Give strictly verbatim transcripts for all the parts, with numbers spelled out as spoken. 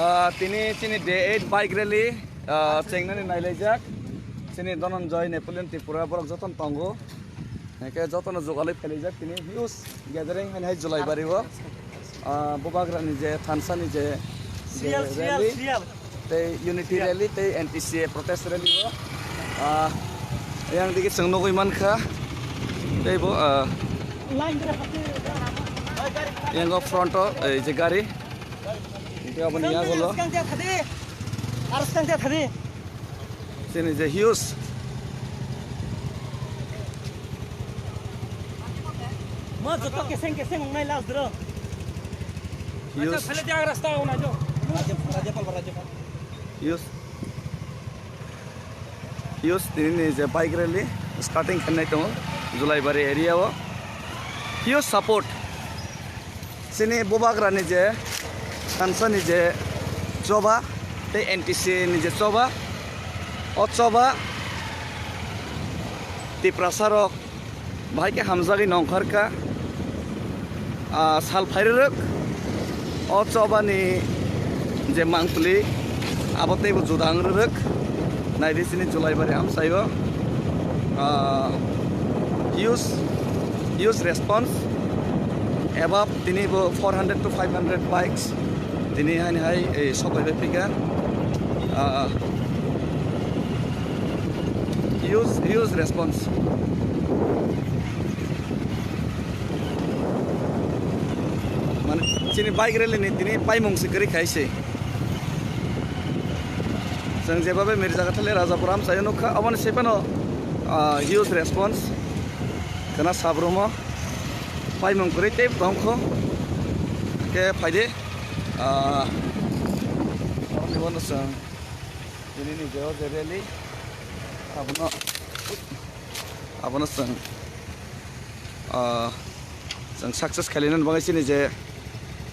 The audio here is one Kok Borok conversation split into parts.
Ah, tini chini day eight bike rally, ah, chengnani nailaijak. Chini Dhananjay Napoleon Tripura borok jotono tongo. Hingke jotono jugalwi phailaijak tini huge gathering haini hai Julaibari o. Ah, Bubagrani je thansani je, je Serial, serial, rally, serial. Tei unity rally, tei N T C A protest rally o. Ah, yang digi chwng nugwi mankha. Tei bo, ah, yang o front o, eh, je gari. Tei aboni yagulo. Skang dia thadi. Ar skang dia thadi. Chini je huge. Ma joto keseng keseng wngnai last dro. Huge. Acha, phale dia rasta wngnai jo. Huge. Huge tini ni je bike rally starting khainai tongo Julaibari area o. Huge support. Chini Bubagrani je thansani je choba tei N T C ni je choba, o choba Tiprasa rok bahai khe hamjagwi nongkhorkha, ah, sal phairwrwk o chobani je mangpili abo teibo juda wngrwrwk. Naidi chini Julaibari amchaio, ah, huge, huge response. Above tini bo four hundred to five hundred bikes tini haini hai, eh, soklaibai phika. Ah, huge, huge response. Mane, chini bike rally ni tini paimung se kwrwi khai se. Chwng jeba bai Mirjakathali Rajapura amchaio nukha, aboni se phano, ah, huge response. Khwna sabrumo paimung kwrwi tei tongkho. Khe phaidi, ah, oro ni bono chwng tini ni je o je rally abono, abono chwng, ah, chwng success khainani bagwi chini je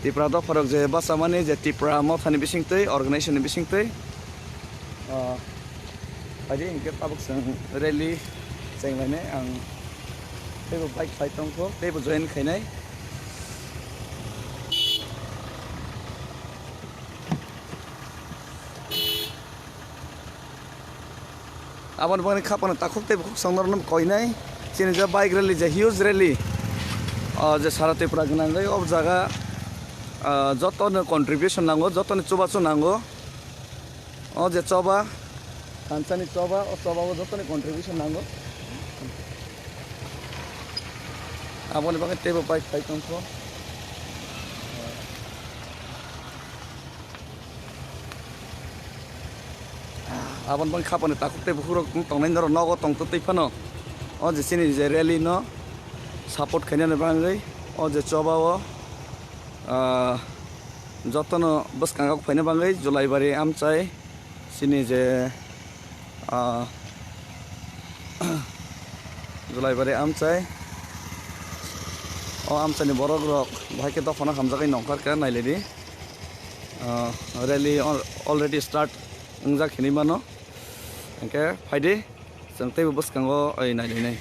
Tipra dopharok je bachamani je Tipra mothani bisingtwi, organization ni bisingtwi, ah, phaidi hinkhe tabuk chwng rally chenglainai. Ang teibo bike phai tongkho, teibo join khainai. Aboni bagwi khapano takhuk tei bukhuk song norokno koinai. Chini je bike rally, je huge rally, o je sara Tripura gwnangwi o jaga, ah, jotono contribution nango, jotono chubachu nango. O je choba, thansani choba, o choba o jotoni contribution nango. Aboni bagwi teibo bike phai tongkho. Aboni bagwi khapani takhuk tei bukhukrok tongnai norok nogo tongtwtwi phano. O je chini je rally no support khainani bagwi o je choba o, ah, jotono bwskango phaina bagwi Julaibari amchai chini je, ah, Julaibari amchai. O amchaini borokrok bahai khe dophano hamjagwi nongkhorkha, nailaidi. Ah, rally al-, already start wngjak hinwi mano. Hinkhe phaidi, chwng teibo bwskango oi nailainai.